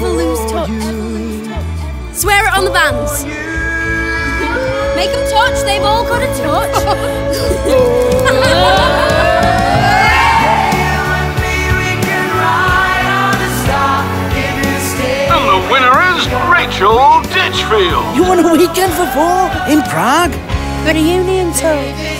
Never lose touch. Swear it on the vans. Make them touch. They've all got to touch. And the winner is Rachel Ditchfield. You won a weekend for four in Prague. Reunion tour.